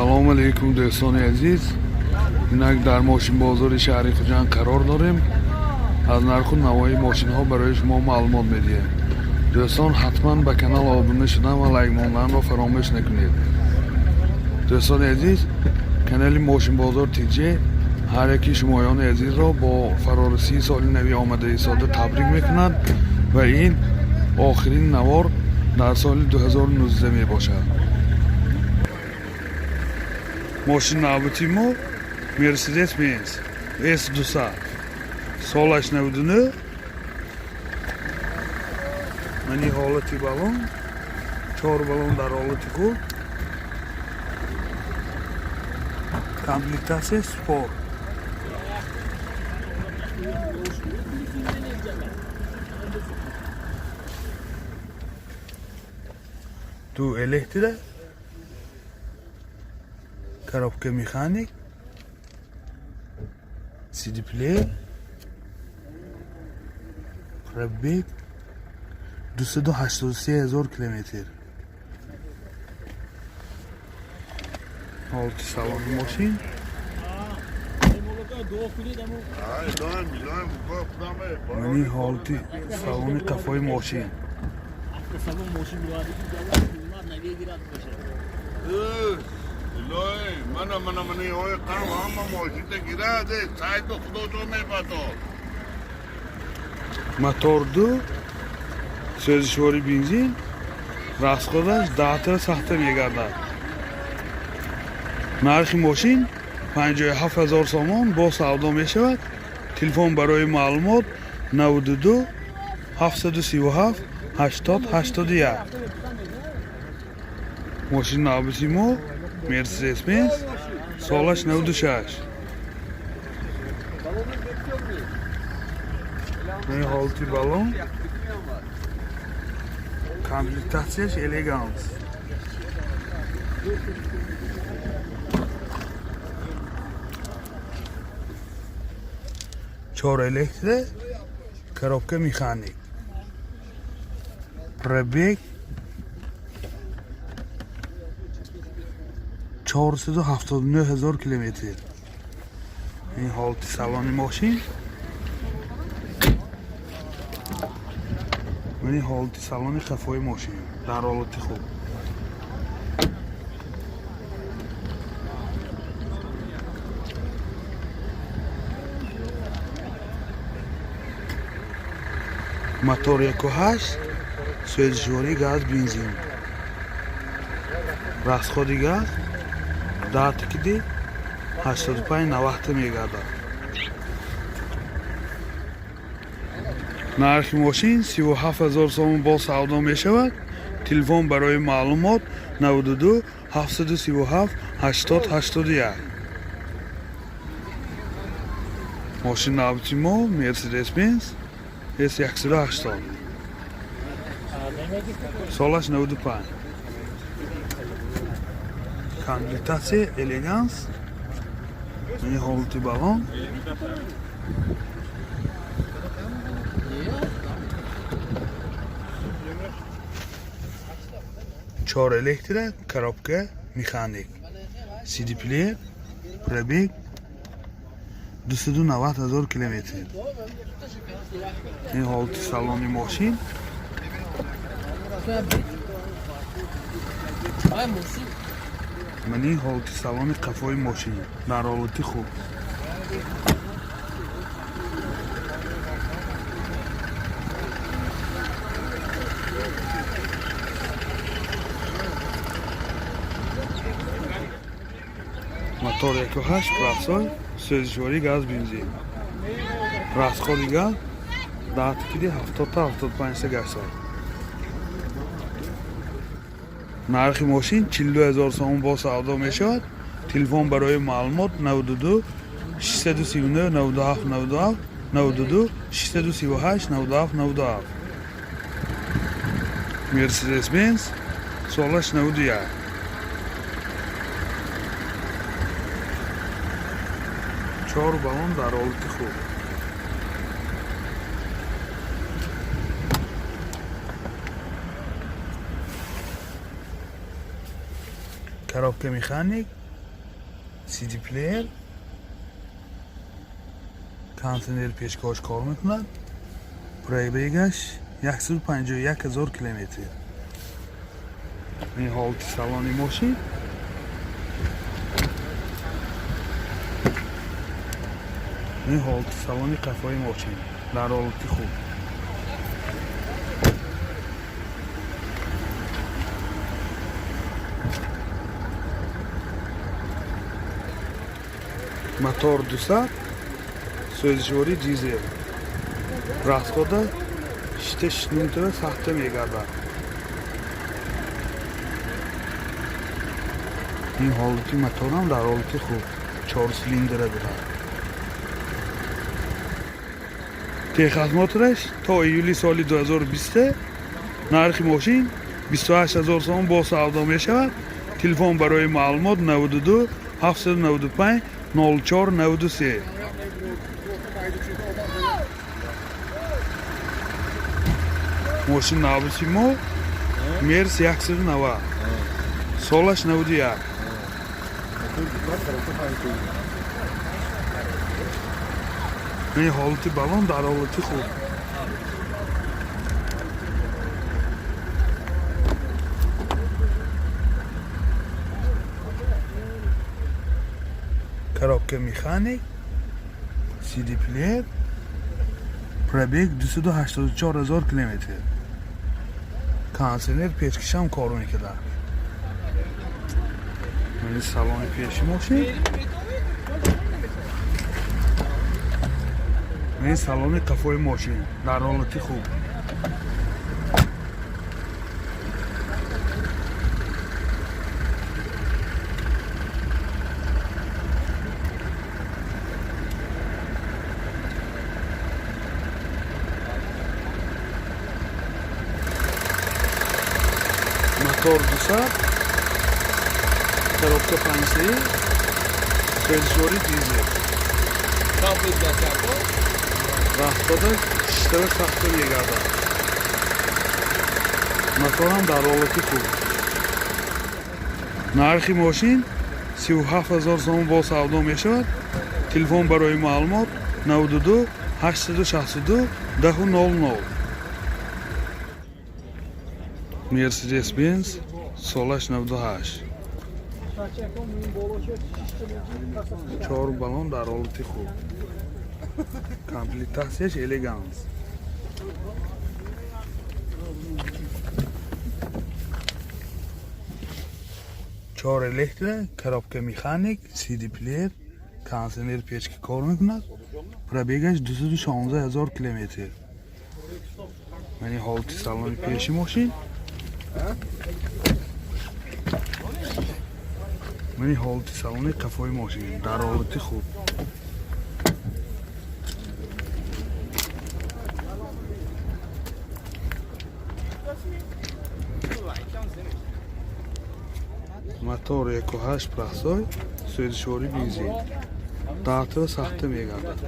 Салому алейкум, дӯстони азиз. Инак дар мошинбозори шаҳри Хуҷанд қарор дорем. Аз нарху навои мошинҳо барои шумо маълумот медиҳем. Дӯстон, ҳатман ба канал обуна шудан ва лайк монданро фаромӯш накунед. Дӯстони азиз, канали Мошинбозор Тҷҳар яки шумоёни азизро бо фарорасии соли нави омада истода табрик мекунад ва ин охирин навор дар соли 2019 мебошад. Мошин навбати мо Мерседес Бенз S 200, солаш 99. Мани ҳолати балон, чор балон дар ҳолати хуб, комплектация спорт. Ду электро, коробка механик, CD плеер, пробег 283 ҳазор километр. Ҳолати салони мошин. Мани ҳолати салони қафои мошин. Салон мошин навегирад бошад. Илоҳӣ, мана мана мана ҳои қам ҳама мошинта гирад, сайду худото мепатод. Мотор ду, сӯзишвори бензин, расход аш 10-та сахта мегардад. Нархи мошин 57 ҳазор сомон, бо савдо мешавад. Телефон барои маълумот 92 737 80 81. Мошин навбати мо Мерседес Бенз, солаш 96. Ин ҳолати балон, комплектация ш элеганс. Чор электро, коробка механик, пробег 479 ҳазор километр. Ин ҳолати салони мошин. Ин ҳолати салони қафои мошин дар ҳолати хуб. Мотор 1,8, сӯзишвории газ бензин, расход и газ 10 киди 85 90 мегардад. Нархи мошин 37 ҳазор сомон, бо савдо мешавад. Телефон барои маълумот 92 737 80 81. Мошин навбати мо Мерседес Бенз S 180, солаш 95, комплектация элеганс. Ин ҳолати балон. Чор электро, коробка механик, CD плеер, пробег 290 ҳазор километр. Ин ҳолати салони мошин. Ай мошин. Ман ин ҳолати салони қафои мошин дар ҳолати хуб. Мотор 1,8 простой, сӯзишворӣ газ бензин, расход и газ 10 киди 70-та 75-та гашт. Нархи мошин 42 ҳазор сомон, бо савдо мешавад. Телефон барои маълумот 92 639 97 97, 92 638 97 97. Мерседес Бенз, солаш 91. Чор балон дар ҳолати хуб. Коробка механик. CD плеер, кондитсионер печкаҳош кор мекунад. Пробегаш 151 ҳазор километр. Ин ҳолати салони мошин. Ин ҳолати салони қафои мошин дар ҳолати хуб. Мотор 200, сӯзишворӣ дизел. Расхода 6,5 сахта мегардад. Ин ҳолати моторам дар ҳолати хуб, 4 силиндра дорад. Техосмотраш то июли соли 2020. Нархи мошин 28 ҳазор сомон, бо савдо мешавад. Телефон барои маълумот 92 795 04 93. Мошин навбати мо Мерс 190, солаш 91. Ин ҳолати балон дар ҳолати хуб. Коробка механик, CD плеер, пробег 284 ҳазор километр. Кондитсионер печкишам кор мекунад. Ин салони пеши мошин. Ин салони қафои мошин дар ҳолати хуб. Мотор 200, коробка панҷсеи, сӯзишворӣ дизел. Расхода шиштава сахта мегардад. Моторам дар ҳолати хуб. Нархи мошин 37 ҳазор сомон, бо савдо мешавад. Телефон барои маълумот 92 862 10 00. Мерседес Бенз, солаш 98. Чор балон дар ҳолати хуб. Комплектатсияш элеганс. Чор электро, коробка механик, CD плеер, кондитсионер печка кор мекунад. Пробегаш 216 ҳазор километр. Мани ҳолати салони пеши мошин. Мани ҳолати салони қафои мошин дар ҳолати хуб. Мотор 1.8 простой, сӯзишворӣ бензин. Даҳтава сахта мегардад.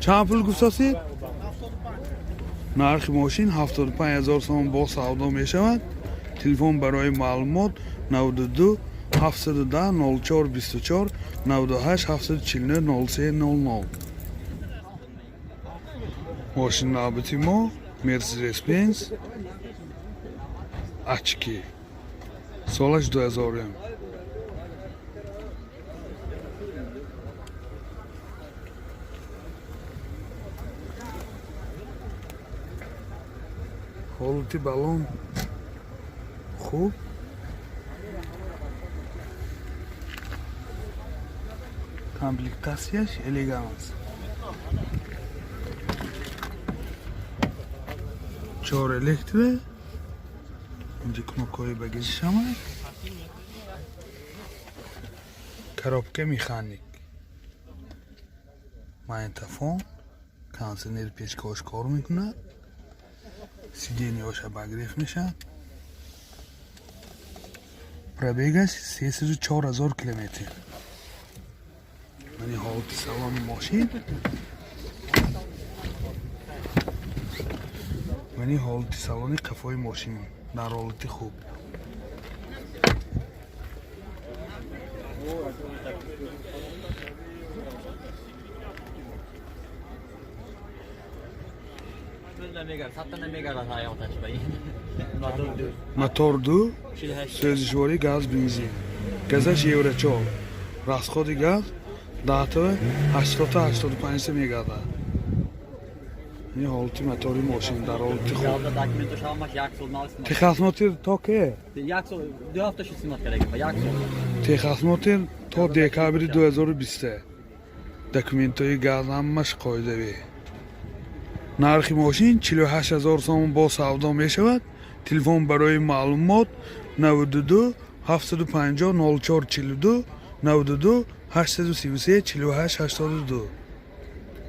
Чанд пул гуфтасед? Нархи мошин 75 ҳазор сомон, бо савдо мешавад. Телефон барои маълумот 92 710 04 24, 98 749 03 00. Мошин навбати мо Мерседес Бенз Ачки. Солаш 2000. Ҳолати балон хуб. Комплектатсияш элеганс. Чор электро. Инҷа кнопкаҳои багажи шамад. Коробка механик. Магнитофон, кондитсионер печкаҳош кор мекунад. Сиденьяҳош обогрев мешавад. Пробегаш 304 ҳазор километр. Мани ҳолати салони мошин. Мани ҳолати салони қафои мошин дар ҳолати хуб. Мотор ду, сӯзишворӣ газ бензин. Газаш евро 4. Расходи газ даҳта 80 та 85 мегардад. Ин ҳолати мотори мошин дар ҳолати хуб. Техосмотр то ке? Техосмотр то декабри 2020. Документҳои газ ҳамаш қоидавӣ. Нархи мошин 48 ҳазор сомон, бо савдо мешавад. Телефон барои маълумот 92 750 04 42, 92 833 48 82.